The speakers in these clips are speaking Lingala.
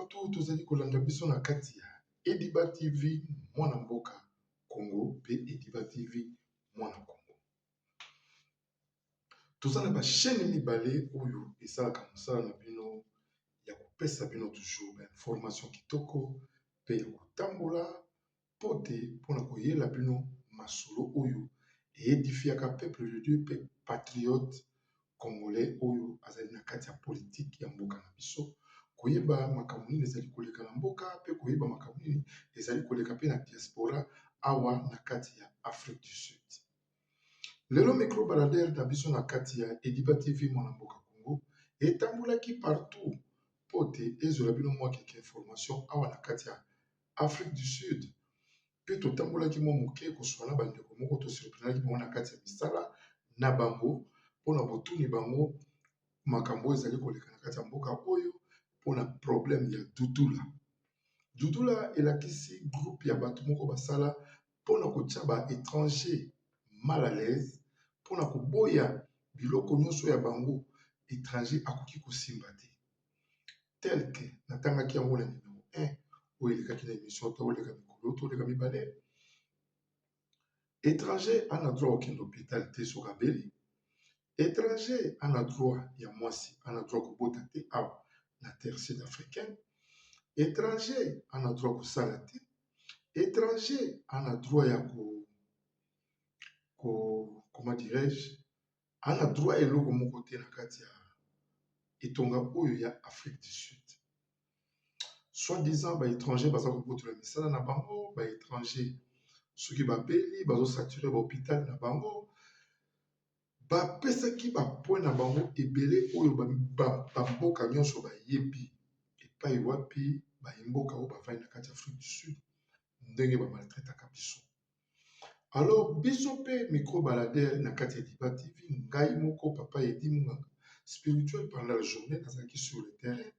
Partout tozali kolanda biso na kati ya Ediba TV mwana mboka Congo mpe Ediba TV mwana Congo. Toza na ba chaîne mibale oyo esalaka mosala na bino ya kopesa bino toujours ba information kitoko mpe ya kotambola mpo te mpona koyela bino masolo oyo eedifiaka peuple de Dieu mpe patriote congolais oyo azali na kati ya politike ya mboka na biso, koyeba makambo nini ezali koleka na mboka mpe koyeba makambo nini ezali koleka mpe na diaspora awa na kati ya Afrique du Sud. Lelo micro baladeur na biso na kati ya Ediba TV mwana mboka Congo etambolaki partout mpo te ezwela bino mwa quelques informations awa na kati ya Afrique du Sud. Mpe totambolaki mwa moke koswana bandeko moko tosurprenaki bango na kati ya misala na bango mpona botuni bango makambo oyo ezali koleka na kati ya mboka oyo mpona problème ya Dudula. Dudula elakisi groupe ya bato moko basala mpona kotia ba étrangers mal à l'aise, mpona koboya biloko nyonso ya bango étranger akoki kosimba te. Tel que natangaki yango na numero 1 oyo elekaki na émission to oleka mikolo to oleka mibale. Étranger ana droit kokende hôpital te soki abeli. Étranger ana droit ya mwasi ana droit kobota te awa na terre sud-africaine. Étranger ana droit kosala te. Étranger ana droit ya ko comment dirais-je, ana droit eloko moko te na kati ya etonga oyo ya Afrique du Sud. Soi-disant ba étranger baza kobotola misala na bango, ba étranger soki babeli bazosaturer ba hôpital na bango. Bapesaki ba point na bango ebele oyo bamboka nyonso bayebi epai wapi bayimboka oyo bavandi na kati ya Afrique du Sud ndenge bamaltraitaka biso. Alors biso mpe micro baladeur na kati ya Ediba TV, ngai moko papa Edi Munganga spirituel, pendant la journée nazalaki sur le terrain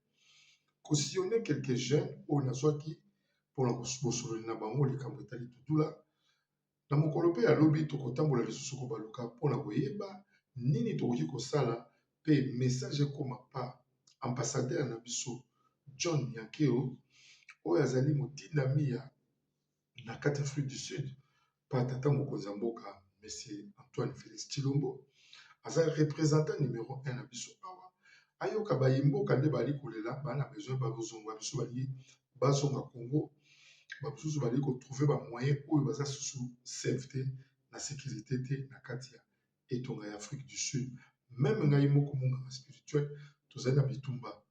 kosillonner quelques jeunes oyo nazwaki mpona bosololi na bango likambo etali Dudula. Na mokolo mpe ya lobi tokotambola lisusu kobaluka mpona koyeba nini tokoki kosala mpe message ekoma pa ambassadeur na biso John Nyakeru oyo azali motindami ya na kati ya Afrique du Sud pa tata mokonzi ya mboka monsieur Antoine Félix Tshilombo, aza représentant numéro 1 na biso awa. Ayoka bayimboka nde bali kolela, baa na besoin bazonga, biso balingi bazonga Congo, bamosusu bali kotrouver bamoyen oyo baza susu safe te na sécurité te na kati ya etonga ya Afrique du Sud. Même ngai moko monganga spirituel, tozali na bitumba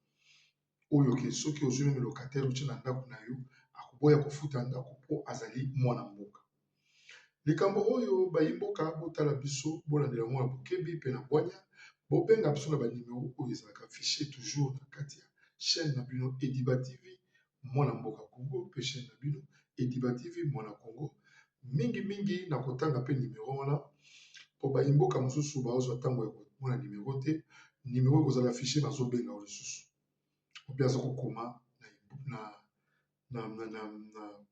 oyo ke soki ozwi même locataire otie na ndako na yo, akoboya kofuta ndako mpo azali mwana mboka. Likambo oyo bayimboka botala biso, bolandela yango na bokebi mpe na bwanya, bobenga biso na banimero oyo ezalaka affiché toujours na kati ya chaîne na bino Ediba TV mwana mboka Congo mpe chaîne na bino Ediba TV mwana Congo. Mingimingi na kotanga mpe nimero wana mpo bayimboka mosusu bazwa ntango ya komona nimero te. Nimero ekozala affiché, bazobenga yo lisusu obi aza kokoma na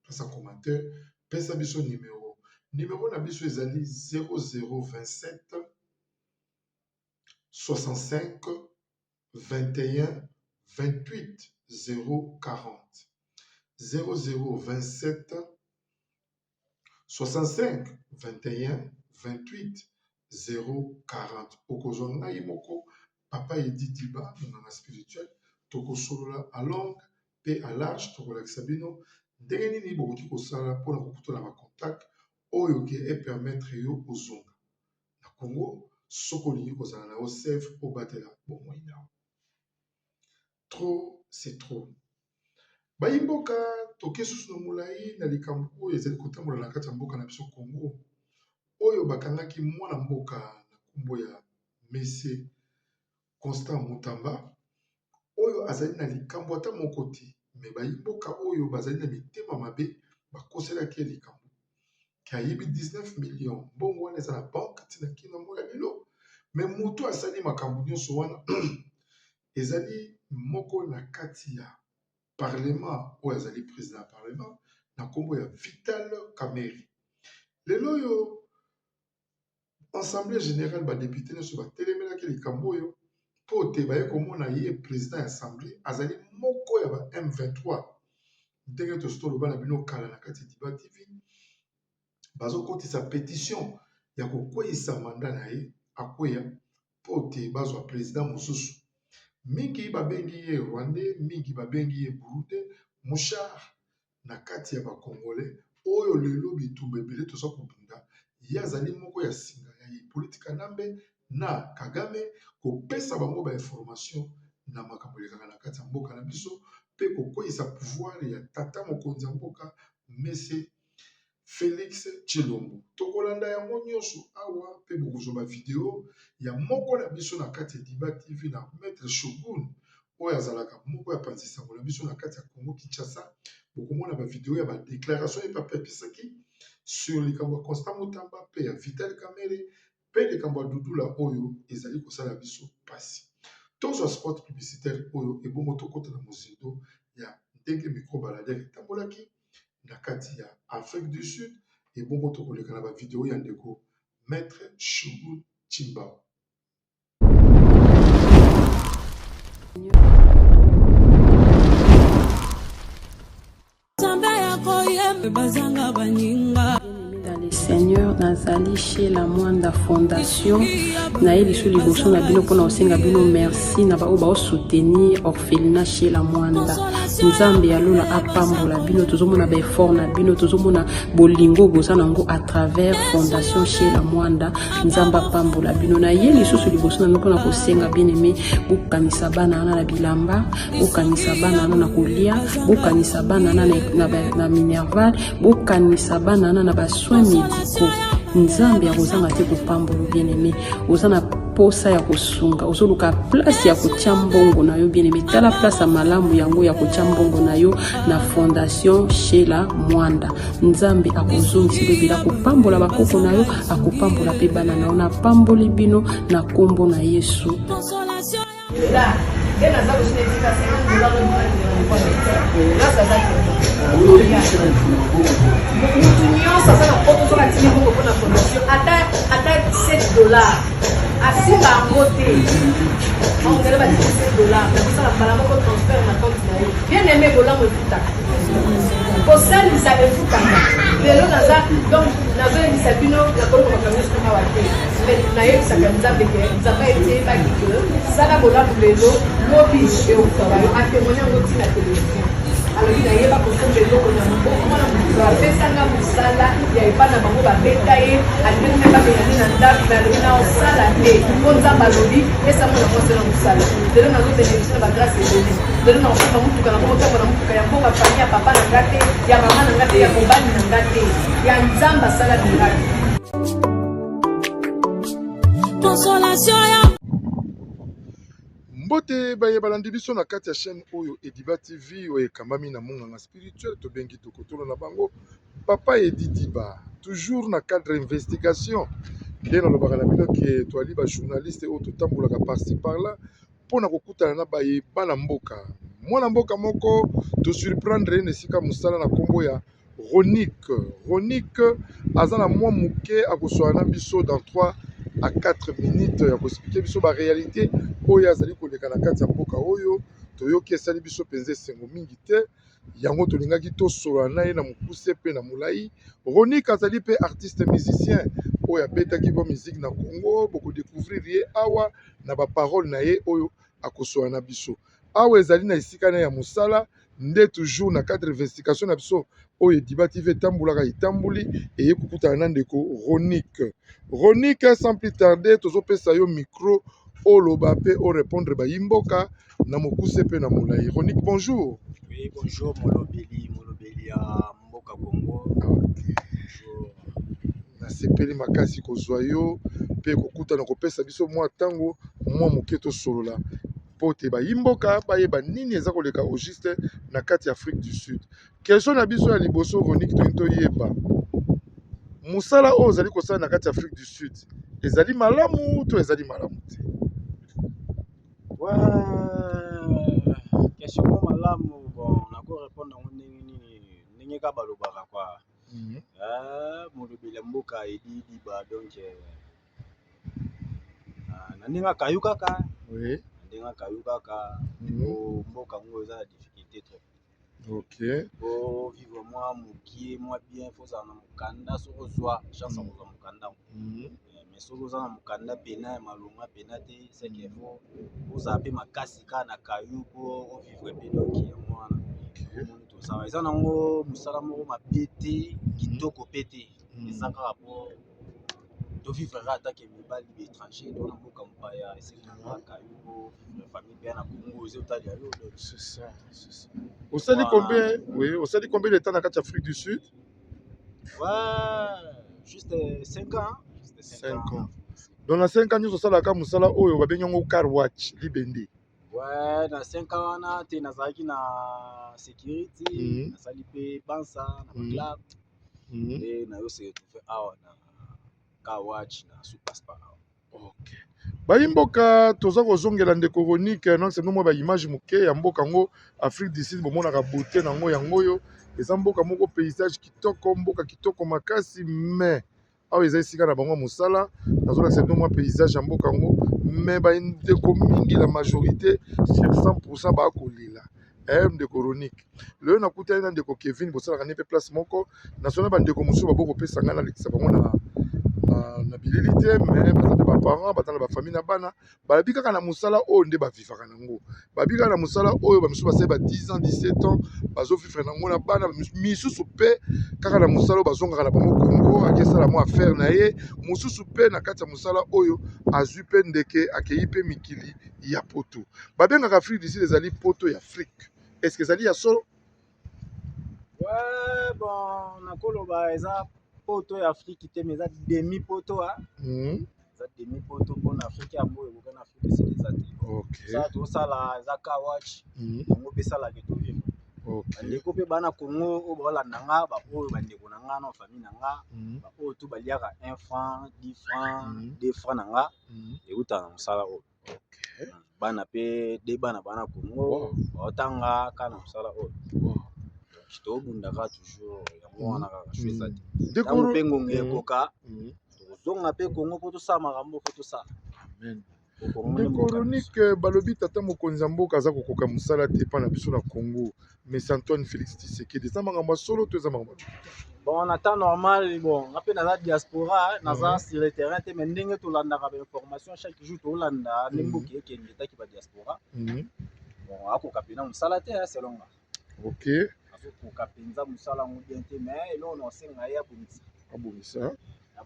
place ya commentaire: pesa biso nimero. Nimero na biso ezali 0027 65 21 28 040, 0027 65 21 28 040. Okozwa ngai moko papa Edi Diba monganga spirituel, tokosolola à longue mpe à large, tokolakisa bino ndenge nini bokoki kosala mpona kokutana bacontact oyo ke epermettre yo ozonga na Congo soki olingi kozala na yo safe, obatela bomoi na yo. Trop, c'est trop. Bayimboka, toke susu na molai na likambo oyo ezali kotambola na kati ya mboka na biso Congo, oyo bakangaki mwana mboka na nkombo ya monsieur Constant Mutamba oyo azali na likambo ata moko te, mais bayimboka oyo bazali na mitema mabe bakoselaki ye likambo ke ayibi 19 millions. Mbongo wana eza na banque ntina kino moko ya lelo, mais moto asali makambo nyonso wana ezali moko na kati ya parlement oyo azali président ya parlement na nkombo ya Vital Kamerhe. Lelo oyo assemblée générale, badéputé nyonso batelemelaki likambo oyo. Mpo te baye komona ye president ya assemblee azali moko ya ba M23 ndenge tosi toloba na bino kala na kati ya Diba TV bazokotisa petition ya kokweyisa mandat na ye akweya mpo te bazwa president mosusu. Mingi babengi ye rwandais, mingi babengi ye burundais, mouchard na kati ya ba congolais oyo lelo bitumba ebele toza kobunda ye azali moko ya singa ya Hyppolite Kanambe na Kagame kopesa bango ba information na makambo elekaka na kati ya mboka na biso pe kokweyisa pouvoir ya tata mokonzi ya mboka Monsieur Felix Tshilombo. Tokolanda yango nyonso awa pe bokozwa ba video ya moko na biso na kati ya Diba TV na Maitre Shogun oyo azalaka moko ya panzi sango na biso na kati ya Congo Kinshasa. Bokomona ba video ya ba declaration ye pape apesaki sur likambo ya Constant Mutamba pe ya Vital Kamerhe pe likambo ya Dudula oyo ezali kosala biso pasi. Tozwa spot publicitaire oyo ebongo tokota na mozindo ya ndenge micro baladeur etambolaki na kati ya Afrique du Sud ebongo tokoleka na ba video ya ndeko Maitre Shogun Tshimbao. Seigneur nazali chez la Mwanda Fondation naye lisu liboso na bino mpona kosenga bino merci na baoyo baosoutenir orphelinat chez la Mwanda. Nzambe ya lola apambola bino, tozomona baeffort na bino, tozomona bolingo boza nango à travers Fondation chez la Mwanda. Nzambe apambola bino. Na ye lisusu liboso na bino mpona kosenga bien aimé, bokanisa bana wana na bilamba, bokanisa bana wana na kolia, bokanisa bana wana na minerval, bokanisa bana wana na ba soins médicaux. Nzambe akozanga te kopambola bien aimé. Oza na posa ya kosunga, ozoluka place ya kotia mbongo na yo bien aimé, tala place ya malamu yango ya kotia mbongo na yo na Fondation Sheila Mwanda. Nzambe akozongisa ebele, akopambola bakoko na yo, akopambola pe bana na yo. Napamboli bino na kombo na Yesu. Mutu nyonso aza na poto soki atindi mbongo mpo na fondation ata ata 7 dollars asimba yango te ongele batindi 7 dollars nakosala mbala moko transfert na compte na ye. Bien aimé, bolamu efutaka, kosalisa efutaka. Lelo naza donc nazoyebisa bino, nakoloba makambo nyonso awa te, mais nayebisaka Nzambe ke Nzambe ayebaki ke sala bolamu lelo, lobi eokutaka yo. Atémoigne yango ntina televizio, alobi nayeba kosomba eloko na maboko. Mwana motu apesanga mosala ya epa na bango, babeta ye, alingaki mpe babengani na ndako, me alobi na osala te mpo Nzambe alobi pesa mwana mwasi na mosala. Lelo nazobénéficie na bagrâce ebele. Lelo nakosomba motuka, na komotambola motuka ya mboka, famille ya papa na nga te, ya mama na nga te, ya mobali na nga te, ya Nzambe asala miracle. Consolation ya Mbote baye balandi biso na kati ya chaîne oyo Ediba TV oyo ekambami na monganga spirituel tobengi tokotolo na bango papa Edi Diba, toujours na cadre investigation. Nde nalobaka na bino ke toali ba journaliste oyo totambolaka par-ci par-là mpo na kokutana na baye bana mboka. Mwana mboka moko tosurprendre ye na esika mosala na nkombo ya Ronick. Ronick aza na mwa moke akoswala na biso dans 3 à 4 minutes ya koexplike biso ba réalité oyo azali koleka na kati ya mboka oyo toyoki esali biso mpenza esengo mingi te. Yango tolingaki tosolola na ye na mokuse mpe na molai. Ronick azali mpe artiste musicien oyo abetaki bo musique na Congo. Bokodécouvrir ye awa na ba parole na ye oyo akosola na biso. Awa ezali na esika na ya mosala nde toujours na cadre investigation na biso oyo Ediba TV etambolaka, etamboli eye kokutana na ndeko Ronick. Ronick, sans plus tarder, tozopesa yo micro oloba mpe orépondre bayimboka na mokuse mpe na molai. Ronick, bonjour. Oui, bonjour molobeli, molobeli ya mboka Congo. Okay. Bonjour. Nasepeli makasi kozwa yo mpe kokutana, kopesa biso mwa ntango mwa moke tosolola mpo te bayimboka bayeba nini eza koleka au juste na kati ya Afrique du Sud. Question na biso ya liboso, Ronick, tolingi toyeba mosala oyo ozali kosala na kati ya Afrique du Sud ezali malamu to ezali malamu te? Ouais, question moko malamu. Bon, nako répondre yango ndenge nini, ndenge kaka balobaka quoi. Ah, molobeli ya mboka Edi Diba, donc na ndenge akayu kaka. Ndenge kayu kaka. Po mboka yango eza na difficulté trop. Po vivre mwa mokie mwa bien, faut ozala na mokanda. Soki ozwa chance ya kozwa mokanda yango, mais soki oza na mokanda pena ya malonga pena te, c'est que faut ozala mpe makasi kaka na kayu po ovivre mpe. Donc yango wana omoni tozala, eza nango mosala moko mabe te, kitoko mpe te, eza kaka po tovivre kaka atake mibali baétranger to na mboka mopaya. Esengaka kayu po vivre, famille mpe ya na Congo ezotalia yo. Donc C'est ça, c'est ça. Osali combien, oui, osali combien de temps na kati ya Afrique du Sud? Ouais, juste 5 ans. Juste 5 5 ans. Donc na 5 ans nyonso osalaka mosala oyo babengi yango car wash, libende? Ouais, na 5 ans wana te, nazalaki na sécurité, nasali mpe bansa na baclub, nde nayo se retrouve awa na car wash na Super Spar awa. Ok, bayi mboka, toza kozongela ndeko Ronick. Nonse mwa baimage moke ya mboka yango Afrique du Sud, bomonaka beauté nango. Yango oyo eza mboka moko, paysage kitoko, mboka kitoko makasi. Mais awa eza esika na bango ya mosala. Nazolakisa bino mwa paysage ya mboka yango. Mais bandeko mingi, la majorité sur 100, bakolela. Ndeko Ronick, lelo nakutani na ndeko Kevin, bosalaka ne mpe place moko. Nasona bandeko mosusu babokopesa ngai, nalekisa bango na bilili te, mais baza mpe baparent, baza na bafamille na bana. Balobi kaka na mosala oyo nde bavivaka nango. Babi kaka na mosala oyo, bamisusu basali ba 10 ans, 17 ans, bazovivre nango na bana. Misusu mpe kaka na mosala oyo bazongaka na bango Congo, akesala mwa affaire na ye. Mosusu mpe na kati ya mosala oyo azwi mpe ndeke, akei mpe mikili ya poto. Babengaka Afrique du Sud ezali poto ya Afrique. Est ce que ezali ya solo? Ouais, bon, nakoloba eza poto ya Afrique te, mais eza demi poto. Eza demi poto, mpona Afrique yango ekoka na Afrique esika eza te. Sala tosala eza car wash, yango mpe esalaka tovivre. Bandeko mpe bana Congo oyo baolanda nga, baoyo bandeko na nga na famille na nga, baoyo tu baliaka 1 franc, 10 franc, 2 franc na nga, eutaka na mosala oyo. Bana mpe de bana bana Congo baotanga kaka na mosala oyo. Tobundaka toujours, yango wana kaka so eza te. Ntango mpe ngonga ekoka, tokozonga mpe Congo mpo tosala makambo mpo tosala. Ndeko Ronick, balobi tata mokonzi ya mboka aza kokoka mosala te epai na biso na Congo, mais Antoine Félix Tshisekedi. Eza makambo ya solo to eza makambo ya lokuta? Bon, na temps normal, bon, nga mpe naza diaspora, naza sur le terrain te, mais ndenge tolandaka bainformation chaque jour, tolanda nde mboka ekende etaki badiaspora. Bon, akoka mpena mosala te, selon nga. Azokoka mpenza mosala yango bien te, mais eloko na osenga ye, abongisa. Abongisa.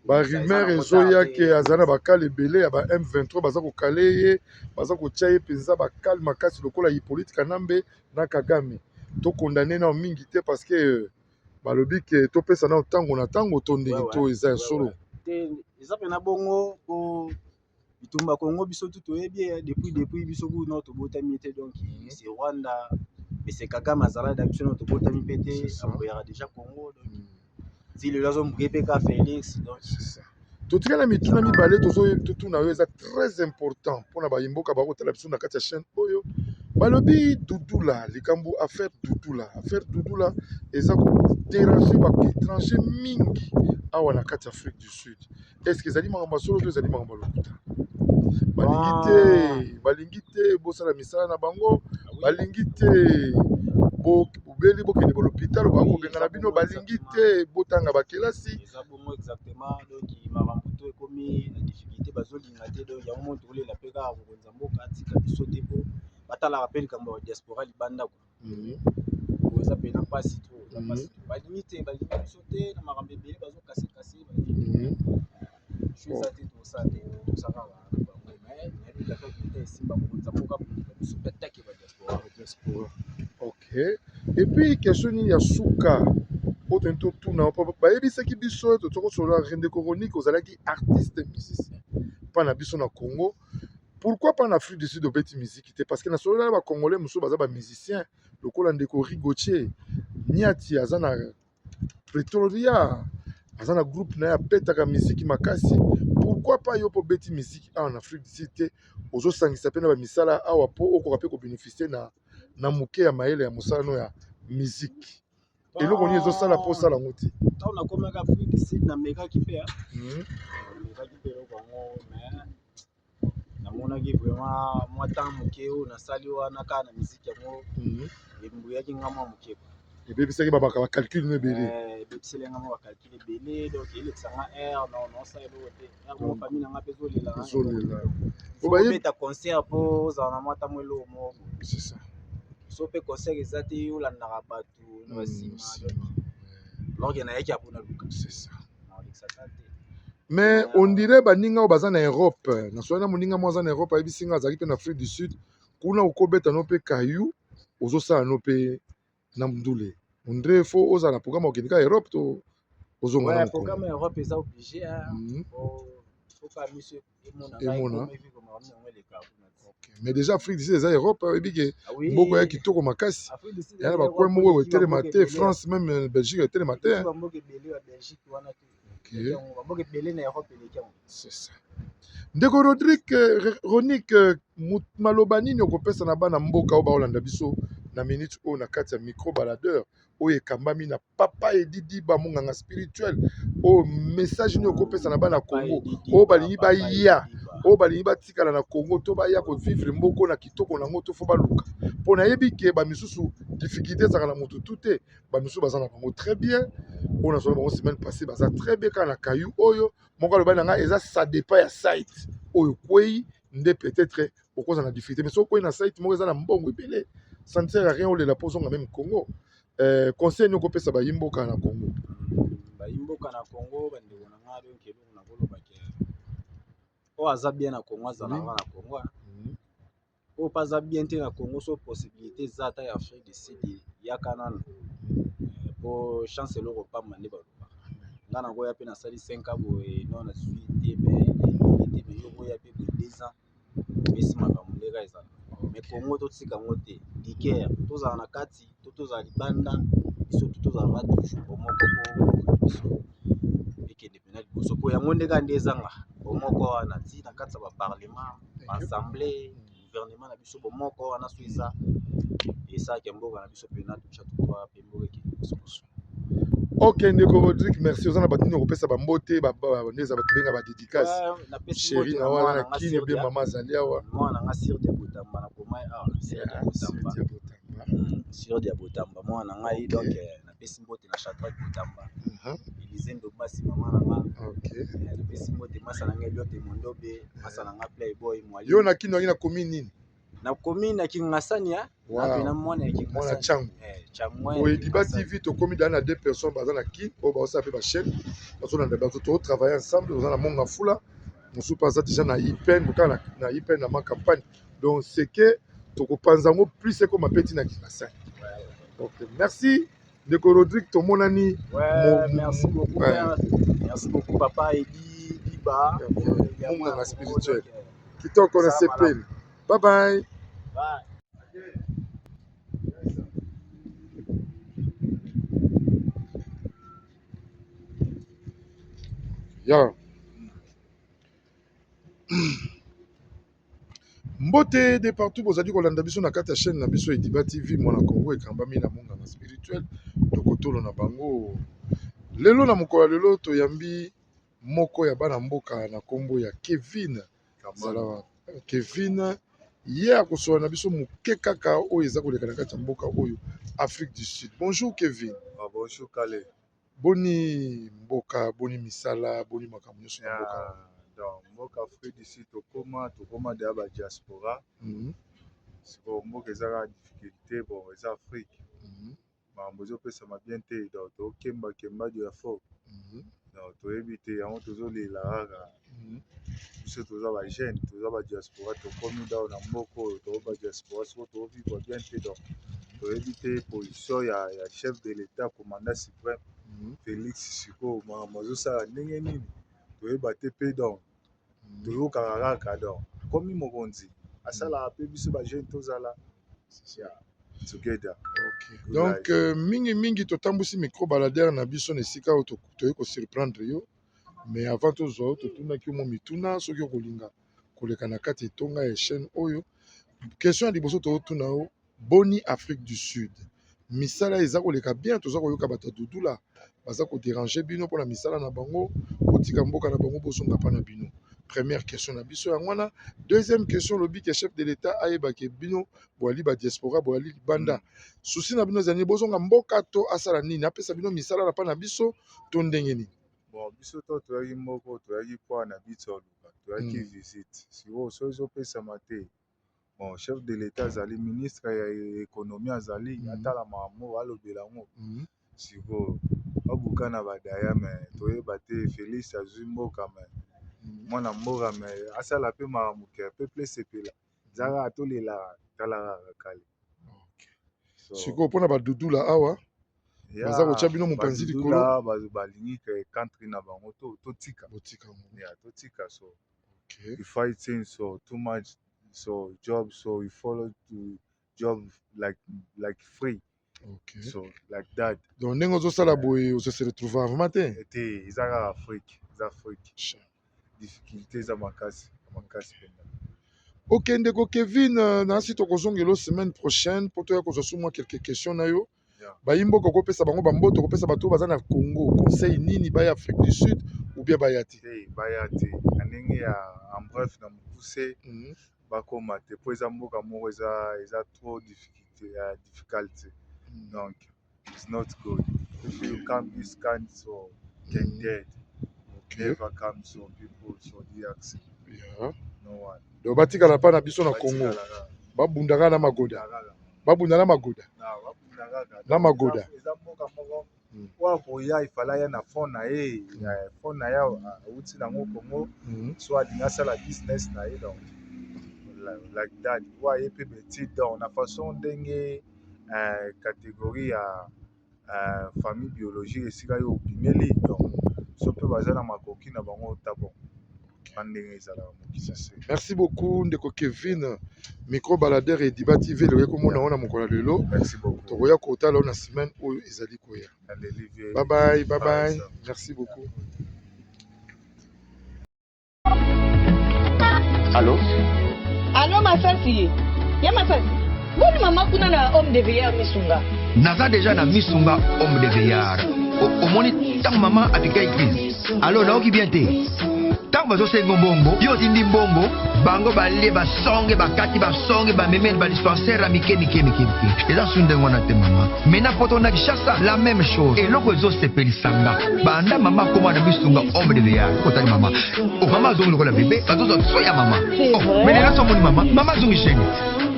Barumeur ezoya ke aza na bakale ebele ya ba M23, baza kokale ye, baza kotia ye mpenza bakale makasi lokola Hippolyte Kanambe na Kagame. Tokondane nao mingi te, parce que balobi ke topesa nao ntango na ntango to ndenge to eza ya solo. Te, eza mpena bongo, po bitumba Congo, biso tu toyebi depuis biso kuna tobotami te. Donc c'est Rwanda, mais c'est Kagame azala na biso na tobotami mpe te, aboyaka déjà Congo. Donc ti lelo azombuke mpe ka Félix. Donc Totikali na mituna mibale totuna oyo eza très important mpona bayimboka bakotala biso na kati ya chaîne oyo. Balobi Dudula, likambo affaire Dudula, affaire Dudula eza kodéranger baétranger mingi awa na kati ya Afrique du Sud. Est ce que ezali makambo ya solo to ezali makambo ya lokuta? Balingi te, balingi te bosala misala na bango, balingi te bobeli bokende balopitalo, bakobengana bino, balingi te botanga bakelasi. Eza bongo exactement. Donc makambo to ekomi na difficulté, bazolinga te. Donc yango mo tokolela mpe kaka mokonzi ya mboka atika biso te, mpo batalaka mpe likambo ya diaspora libanda kwa. Eza mpena mpasi trop, eza mpasi. Balingi te, balingi biso te na makambo ebele, bazokase kase so eza te. Tosala te, toza kaka na bango, mais nayebi kaka te esimba mokonzi ya mboka bundela biso mpe atake badiaspora. Diaspora, ok. Et puis question nini ya suka oyo toni totuna? Bayebisaki biso, tokosolola, ndeko Ronick, ozalaki artiste musicien mpa na biso na Congo. Pourquoi pas na Afrique du Sud obeti musique te? Parce que nasolola na bacongolais mosusu baza bamusicien, lokola ndeko Rigotier Niati, aza na Pretoria, aza na groupe na ye, apetaka miziki makasi. Pourquoi pas yo mpo obeti miziki awa na Afrique du Sud te, ozosangisa mpe na bamisala awa mpo okoka mpe kobénéficie na moke ya mayele ya mosala no ya miziki? Eloko nini ezosala mpo osala yango te? Ntango nakomaki Afrique du Sud, namekaki mpe, namekaki mpe eloko yango, mais namonaki vraiment mwa temps moke oyo nasali wana kaka na miziki yango embuyaki nga mwa moke. Ebebisaki babaka bacalcul no ebele. Ebebiseli nga mwa bacalcul ebele, donc elekisa nga aire non naosala eloko te, aire moko famille na nga mpe ezolela. Ezolela. Obeta concert mpo ozala na mwa ntango eloko moko. C'est ça. So mpe concert eza te, olandaka bato na basima, alors que nayaki apona luka. C'est ça. Naolekisa ta te. Mais on dirait baninga oyo baza na Europe, nasoki na moninga moko aza na Europe, ayebisi nga azalaki mpe na Afrique du Sud kuna, okobeta no mpe kayu, ozosala no mpe na ndule. On dirait faut ozala na programme okende kaka Europe to ozonga na programme Europe eza obligé, faut ka miso emona. Mais déjà Afrique du Sud eza Europe, oyebi ke mboka ya kitoko makasi, ya na bacoin moko etelema te, France même, Belgique etelema te. C'est ça. Ndeko Rodrigue Ronick, maloba nini okopesa na bana mboka oyo baolanda biso na minute oyo na kati ya micro baladeur oyo ekambami na papa Edidi Bamonganga spirituel? Oyo message nini okopesa na bana Congo oyo balingi baya, oyo balingi batikala na Congo to baya kovivre mboko na kitoko nango, to faut baluka? Mpo nayebi ke bamisusu difficulté ezalaka na motu tu te. Bamisusu baza na bango très bien, oyo nazala bango semaine passée baza très bien kaka na kayu oyo moko alobaki na ngai eza, ça dépend ya site oyo kwei nde peut-être okozala na difficulté. Mais soki okwei na site moko eza na mbongo ebele, ça ne sert à rien olela mpo ozonga même Congo. Conseil nini okopesa bayimboka na Congo? Bayimboka na Congo, bandeko na nga, donc eloko nakoloba ke oyo aza bien na Congo azalaka na Congo, oyo mpe aza bien te na Congo, so possibilité eza ata ya Afrique du Sud, yaka nano po chance eloko pamba nde balobaka. Nga nakoya mpe nasali 5 ans boye, no nazwi te, mais te, mais yo koya mpe boye 2 ans, epesi makambo ndenge ezala. Mais Congo totika yango te, liker tozala na kati to tozala libanda, biso to tozalaka toujours bomoko mpo mboka na biso ekende mpena liboso, mpo yango nde kaka nde ezanga bomoko wana ti na kati ya baparlement, baassemblée, gouvernement na biso. Bomoko wana so eza, esalaka mboka na biso mpena totya tokoa mpe mboka ekende liboso. Ok, ndeko Rodrigue, merci. Oza na bato nini okopesa bambote? Nde eza bato benga badédicace, chéri na wana na kini be, mama azali awa. Mwana nanga Sirdia Botamba, nakoma awa Sirdia Botamba, Sirdia Botamba, mwana na ngai. Donc napesi mbote na Shadrack Botamba, Elize Ndombasi, mama na nga. Napesi mbote masa na ngai Eliote Mondobe, masa na nga Playboy Mwali. Yo na kini wangi na commune nini? Nakomi na Kingasani ya na mwana ya Kingasani. Changu oyo Ediba TV. Tokomi daa na deux personnes baza na kini oyo baosala mpe bachaîne, bazolanda bato, totravaille ensemble. Toza na Monga Fula, mosusu mpe aza déjà na IPN, kaka na IPN na ma campagne. Donc c'est que tokopanza yango plus ekoma mpe ntina Kingasani. Ok, merci ndeko Rodrigue, tomonani. Ouais, merci beaucoup, ouais. Merci beaucoup papa Edi Diba. Monganga spirituel, kitoko na sepeli. Bye bye. Bye. Ya mbote de partout bozali kolanda biso na kati ya chaîne na biso Ediba TV Mwana Congo, ekambami na monganga spirituel tokotolo na bango. Lelo na mokolo ya lelo toyambi moko ya bana mboka na nkombo ya Kevin. Zala Kevin, ye akosola na biso moke kaka oyo eza koleka na kati ya mboka oyo Afrique du Sud. Bonjour Kevin. Ah, bonjour Kale. Boni mboka, boni misala, boni makambo nyonso na mboka? Donc mboka Afrique du Sud, tokoma deya badiaspora. Sikoyo mboka eza kaka difficulté, bon, eza Afrique, makambo ezopesama bien te, donc tokemba kemba dio ya fort. Donc toyebi te, yango tozolela kaka. Biso toza bajeune, toza badiaspora, tokomi dao na mboka oyo, toza badiaspora, sikoyo tozovivre bien te. Donc toyebi te position ya chef de l'État, commandant suprême Félix, sikoyo makambo azosala ndenge nini, toyeba te. Mpe donc toyokaka kaka, donc akomi mokonzi, asalaka mpe biso bajeune tozala together. Okay. Donc mingi mingi totambwisi micro baladeur na biso na esika oyo toyei kosurprendre yo. Mais avant tozwa yo, totunaki yo mwa mituna soki okolinga koleka na kati etonga ya chaîne oyo. Question ya liboso totuna yo: boni Afrique du Sud, misala eza koleka bien? Toza koyoka bato ya Dudula baza kodéranger bino mpona misala na bango, kotika mboka na bango, bozonga mpa na bino. Première question na biso yango wana. Deuxième question, olobi ke chef de l'État ayeba ke bino boali ba diaspora, boali libanda. Souci na bino ezali nini? Bozonga mboka to asala nini? Apesa bino misala na pa na biso to ndenge nini? Bon, biso to toyaki moko, toyaki mpo na biso oluka, toyaki visite. Sikoyo soki ezopesama te, bon, chef de l'État azali, ministre ya économie azali, atala makambo, alobela yango. Sikoyo babuka na badaya, me toyeba te. Félix azwi mboka, me mwana mboka, me asala mpe makambo ke peuple esepela. Eza kaka tolelaka, tala kaka kale. So, Sikoyo mpona badudula awa baza kotya bino mopanzi likolo. Badudula balingi ke country na bango totika. Botika yango. Ya, totika. So we fighting so too much, so job, so we follow to job like free. So like that. Donc ndenge ozosala boye, ozose retrouver vraiment te. Te, eza kaka Afrique, eza Afrique, difficulté eza makasi makasi mpenza. Ok, ndeko Kevin, nasi tokozongela semaine prochaine mpo toya kozwa su mwa quelques questions na yo. Bayimboka, okopesa bango bambote, okopesa bato oyo baza na Congo conseil nini? Baya Afrique du Sud ou bien baya te? Te, baya te. Na ndenge ya en bref, na mokuse, bakóma te, mpo eza mboka moko eza trop difficulté, ya difficulté. Donc it's not good if you come this kind, so can dead. Never come, so people, so DRC, no one. Donc batikala mpa na biso na Congo. Batikala kaka. Babunda kaka na magoda. Kaka. Babunda na magoda. Na babunda kaka. Na magoda. Eza mboka moko oyo akoya, ifala ya na fond na ye, ya fond na ye awuti nango Congo. So alingi asala business na ye, donc like that. Oyo aye mpe beti, donc na façon ndenge catégorie ya famille biologique esika yo obimeli. Donc so mpe baza na makoki na bango ta, bon, na ndenge ezalaka mokili se. Merci beaucoup, ndeko Kevin. Micro baladeur Ediba TV eloki komona ngo na mokolo ya lelo. Merci beaucoup. Tokoya kotala oyo na semaine oyo ezali koya. Aleli. Bye bye, bye bye. Sir. Merci beaucoup. Allô? Allô, Masasi, ya Masasi, boni mama kuna na home de vieillard Misunga? Naza déjà na Misunga home de vieillard. Omoni ntango mama apika crise, alors naoki bien te. Ntango bazosenga mbongo, yo otindi mbongo, bango balie basonge, bakati basonge, bamemeli badispensaire ya mike mike mike mike. Eza su ndenge wana te, mama. Maintenant poto na Kinshasa, la même chose. Eloko ezosepelisa nga, banda mama akóma na Misunga home de vieillard, otali mama, oh, mama azongi lokola bebe, bazozwa so ya mama. C'est Oh, vrai? mais lelo so omoni mama, mama azongi jeune,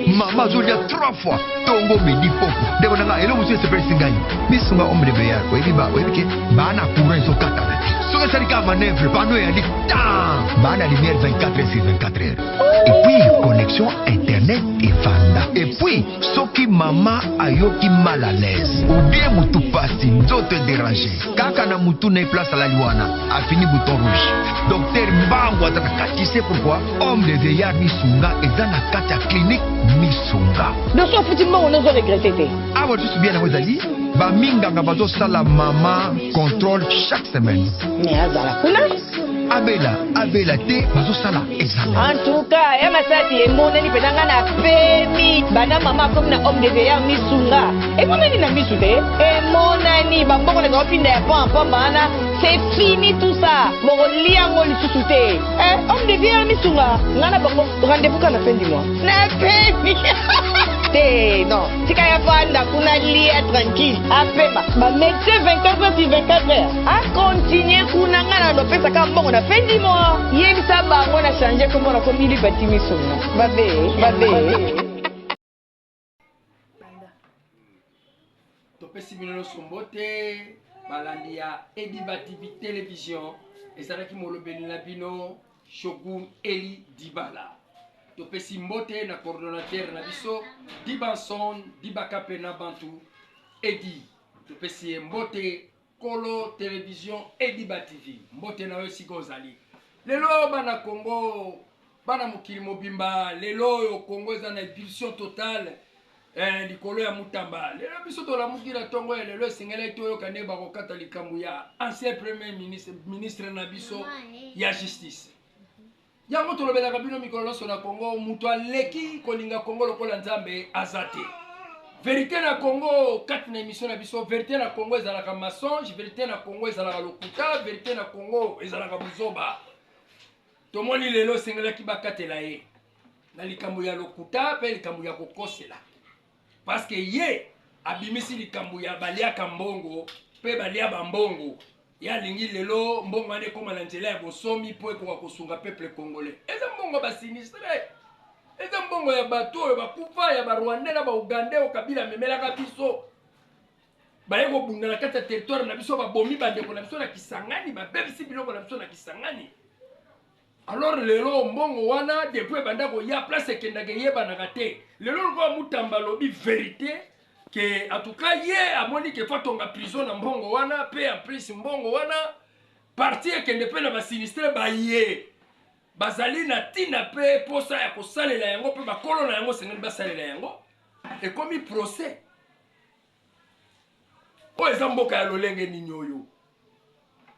mama azolia trois fois, tongo, midi, poko. Ndeko na nga, eloko mosusu esepelisi ngai, Misunga home de vieillard, oyebi ba oyebi ke baa na courant ezokatana te. Soki esali kaka manœuvre, panneau eyali tan, baa na lumière 24 heures sur 24 heures, et puis connexion internet efanda. Et puis soki mama ayoki mal à l'aise ou bien mutu pasi, nzoto edérange kaka na mutu na ye, place alali wana, afini bouton rouge, docteur mbango aza na kati. C'est pourquoi home de vieillard Misunga eza na kati ya clinique Misunga. Donc so ofuti mbongo, nozo regretter te. Awa lisusu bien yango ezali, baminganga bazosala mama contrôle chaque semaine. Mais azala kuna. Abela, abela te, bazosala examen. En tout cas, ya Masasi, emonani mpenza nga na pemi. Banda mama akomi na home de vieillard Misunga, emonani na misu te, emonani bambongo na baopinda ya pamba wana, c'est fini tout ça, bokolia yango lisusu te. Eh, home de vieillard Misunga, nga na bango rendez-vous kaka na fin du mois. Na pemi te, non, tika ya vanda kuna, lia tranquille, apema, bamédecin 24 heures sur 24 heures, acontinue kuna. Nga na lopesaka mbongo na fin du mois. Yebisa bango na change kombo, na komi Lipati Misunga. Babe babe. Banda. Topesi bino nyonso mbote, balandi ya Ediba TV Télévision. Ezalaki molobeli na bino Shogun Eli Dibala. Topesi mbote na coordonnateur na biso Dibanson Dibaka mpe na bantu Edi. Topesi ye mbote, kolo télévision Ediba TV. Mbote na yo esika ozali lelo. Bana Congo, bana mokili mobimba, lelo oyo Congo eza na ébullition totale, likolo ya Mutamba. Lelo biso tolamuki na ntongo ya lelo, esengelaki toyoka nde bakokata likambo ya ancien premier ministre, ministre na biso ya justice. Yango tolobelaka bino mikolo nyonso na Congo, moto aleki kolinga Congo lokola Nzambe aza te. Vérité na Congo, kati na émission na biso, vérité na Congo ezalaka mensonge, vérité na Congo ezalaka lokuta, vérité na Congo ezalaka buzoba. Tomoni lelo esengelaki bakatela ye na likambo ya lokuta mpe likambo ya kokosela, parce que ye abimisi likambo ya baliaka mbongo mpe balia bambongo. Ye alingi lelo mbongo wana ekóma na nzela ya bosomi mpo ekoka kosunga peuple congolais. Eza mbongo ya basinistre, eza mbongo ya bato oyo bakufa, ya barwandais na baugandais oyo Kabila amemelaka biso. Baye kobunda na kati ya territoire na biso, babomi bandeko na biso na Kisangani, babebisi biloko na biso na Kisangani. Alors lelo mbongo wana depuis ebanda koya, place ekendaka eyebanaka te. Lelo lokola Mutamba alobi verité ke en tout cas ye amoni ke faut atonga prison na mbongo wana, pe en plus mbongo wana parti ekende pe na basinistre baye bazali na ntina pe posa ya kosalela yango, pe bakolo na yango esengeli basalela yango. Ekomi procès. Oyo eza mboka ya lolenge nini oyo?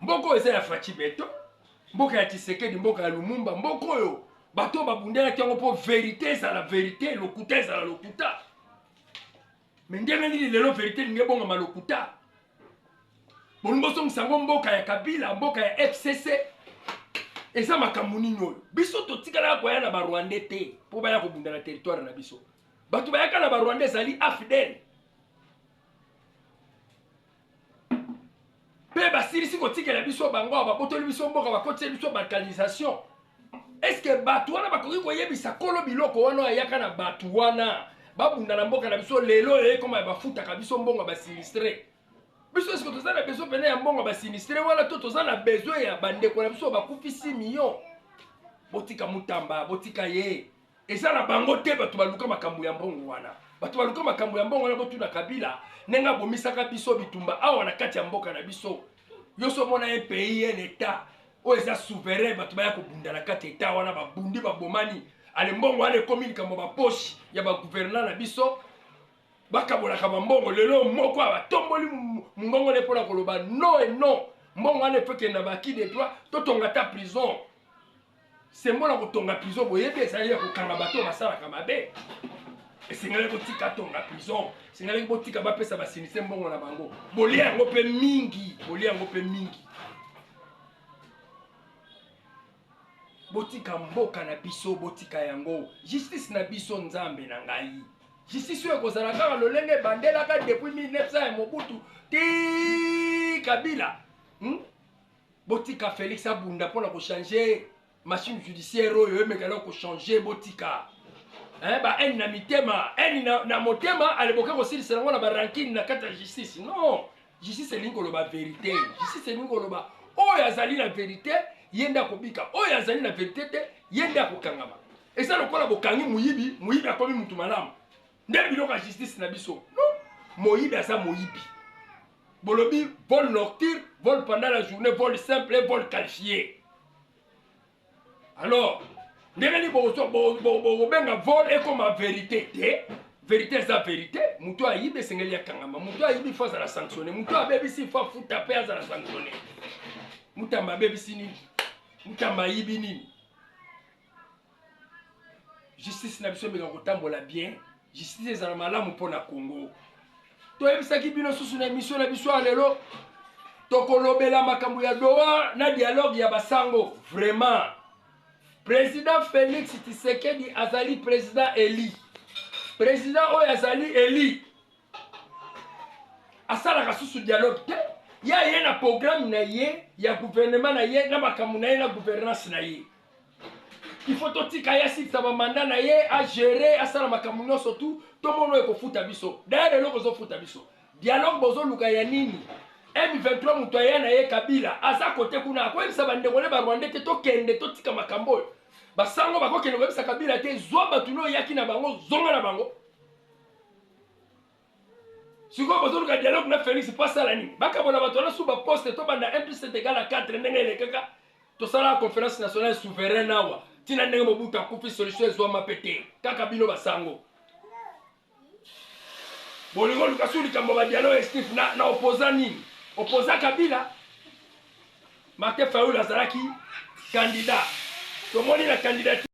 Mboka oyo eza ya Fatshi Beton, mboka ya Tshisekedi, mboka ya Lumumba, mboka oyo bato babundelaki yango mpo verite ezala verite, lokuta ezala lokuta. Me ndenge nini lelo verite elingi ebongama lokuta? Bolingi bozongisa yango mboka ya Kabila, mboka ya FCC. Eza makambo nini oyo? Biso totikalaka koya na barwandais te mpo baya kobunda na territoire na biso. Bato bayaka na barwandais ezali AFDL. Mpe basilisi kotikela biso bango, babotoli biso mboka, bakotiseli biso balkanisation. Est-ce que bato wana bakoki koyebisa kolo biloko wana oyo ayaka na bato wana babunda na mboka na biso lelo oyo ekoma ya bafutaka biso mbongo ya basinistre? Biso eske toza na besoin pene ya mbongo ya basinistre wana, to toza na besoin ya bandeko na biso bakufi 6 millions? Botika Mutamba, botika ye. Eza na bango te bato baluka makambo ya mbongo wana. Bato baluka makambo ya mbongo wana, botuna Kabila ndenge abomisaka biso bitumba awa na kati ya mboka na biso. Yo so omona un pays, un état oyo eza souverain, bato baya kobunda na kati ya état wana, babundi babomani. Ale mbongo wana ekomi likambo ba poche ya ba gouvernant na biso, bakabolaka bambongo. Lelo moko abatomboli mongongo ne mpona koloba non et non, mbongo wana efekende na ba qui de droit, totonga ta prison. Sembola kotonga prison, boyebi ezali ya kokanga bato oyo basalaka mabe. Esengelaki botika tonga prison, esengelaki botika bapesa basinistre mbongo na bango. Bolia yango mpe mingi, bolia yango mpe mingi. Botika mboka na biso, botika yango. Justice na biso, Nzambe na ngai. Justice oyo ekozala kaka lolenge ebandelaka depuis 1900 ya Mobutu ti Kabila. Botika Felix abunda mpona kochanger machine judiciaire oyo emekana kochanger. Botika ba haine na mitema, haine na motema, aleboke kosilisa yango na ba rancune na kati ya justice. Non, justice elingi koloba verité. Justice elingi koloba oyo azali na verité ye nde akobika, oyo azali na verité te ye nde akokangama. Eza lokola bokangi moyibi, moyibi akomi mutu malamu. Nde biloko ya justice na biso. Non, moyibi aza moyibi. Bolobi vol nocturne, vol pendant la journée, vol simple et vol qualifié. Alors, ndenge nini bokobenga vol ekoma verité te? Verité eza verité. Moto ayibi esengeli akangama, moto ayibi fo azala sanctionné, moto abebisi fo afuta mpe azala sanctionné. Mutamba abebisi nini? Mutamba ayibi nini? Justice na biso emeka kotambola bien, justice ezala malamu mpo na Congo. Toyebisaki bino susu na émission na biso ya lelo, tokolobela makambo ya Doha na dialogue ya basango. Vraiment, président Félix Tshisekedi azali président élu, président oyo azali élu asalaka susu dialogue te. Ye aye na programme na ye ya gouvernement na ye na makambo na ye na gouvernance na ye. Il faut totika ye asilisa bamanda na ye, agere, asala makambo nyonso tu, tomona oyo ekofuta biso. D'ailleurs eloko ezofuta biso dialogue bozoluka ya nini? M23 moto aya na ye Kabila aza kote kuna, akoyebisa bandeko ne barwandais te tokende totika makambo oyo. Basango bakokende koyebisa Kabila te, zwa bato no oyaki na bango, zonga na bango. Sikoyo bozoluka dialogue na Félix mpo asala nini? Bakabola bato wana su baposte, tobanda 1 plus 7 égale à 4 ndenge elekaka. Tosalaka conférence nationale souveraine awa ntina ndenge Mobutu akufi, solution ezwama mpe te. Kaka bino basango bolingo oluka su likambo ba dialogue estif na opposa nini? Opposa Kabila. Martin Fayulu azalaki candidat, tomoni na candidature.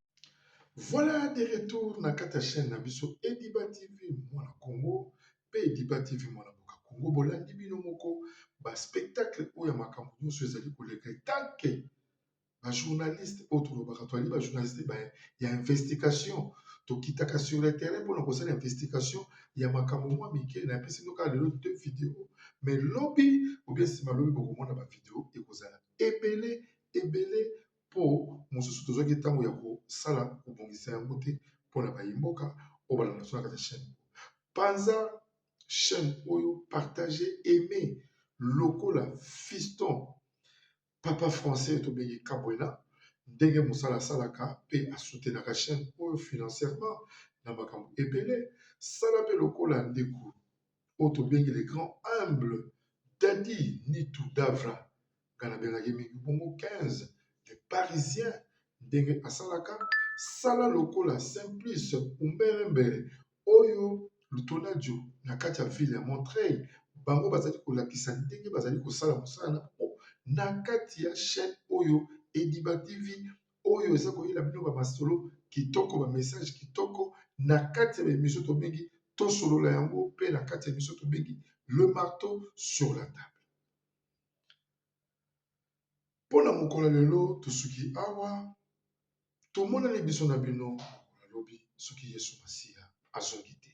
Voilà de retour na kati ya chaîne na biso Ediba TV mwana Congo pe Ediba TV mwana mboka Congo. Bolandi bino moko ba spectacle oyo ya makambo nyonso ezali koleka etanke. Ba journaliste oyo tolobaka toali ba journaliste ba ya investigation, tokitaka sur le terrain mpona kosala investigation ya makambo mwa mike. Napesi bino kaka lelo deux video, mais lobi ou bien nsima lobi bokomona ba video ekozala ebele ebele, mpo mosusu tozwaki ntango ya kosala kobongisa yango te mpona bayimboka oyo balanda biso na kati ya chaîne. Panza chaîne oyo, partage, aime lokola fiston papa français tobengi Kabwena, ndenge mosala asalaka mpe asoutenaka chaîne oyo financièrement na makambo ebele. Sala mpe lokola ndeko oyo tobengi le grand humble Dadi Nitu Davra, nga nabengaki mingi bongo 15 le parisien, ndenge asalaka. Sala lokola Simplice Umberembere oyo Lutonadio na kati ya ville ya Montreuil, bango bazali kolakisa ndenge bazali kosala mosala na bango na kati ya chaîne oyo Ediba TV, oyo eza koyela bino ba masolo kitoko, ba message kitoko na kati ya ba émission tobengi Tosolola yango, mpe na kati ya émission tobengi Le marteau sur la table. Mpo na mokolo ya lelo tosuki awa, tomonani biso na bino mokolo ya lobi soki Yesu Masiya azongi te.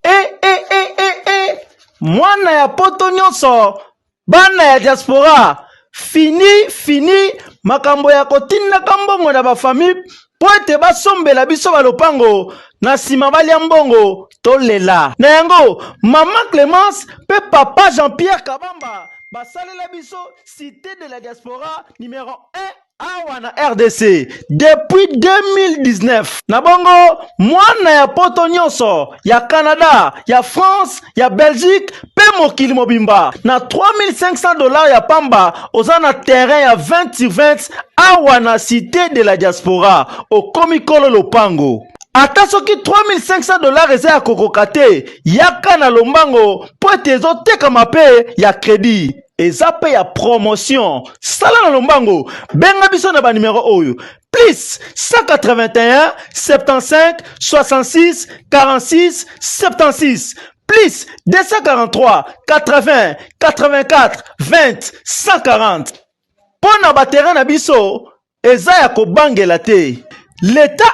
E, e, e, e, e. Mwana ya poto nyonso, bana ya diaspora, fini fini makambo ya kotindaka mbongo na bafamille mpo ete basombela biso balopango, na nsima balia mbongo tolela. Na yango mama Clemence mpe papa Jean-Pierre Kabamba basalela biso Cité de la Diaspora numero 1 awa na RDC depuis 2019. Na bongo mwana ya poto nyonso, ya Canada, ya France, ya Belgique mpe mokili mobimba, na 3500 $ ya pamba oza na terrain ya 20 sur 20 awa na Cité de la Diaspora, okomi kolo lopango. Ata soki 3500 $ eza ya kokoka te, yaka na lombango mpo ete ezotekama mpe ya crédit, eza mpe ya promotion. Sala na lombango, benga biso na banimero oyo: plus 181 75 66 46 76, plus 243 80 84 20 140. Mpo na baterrain na biso eza ya kobangela te, leta.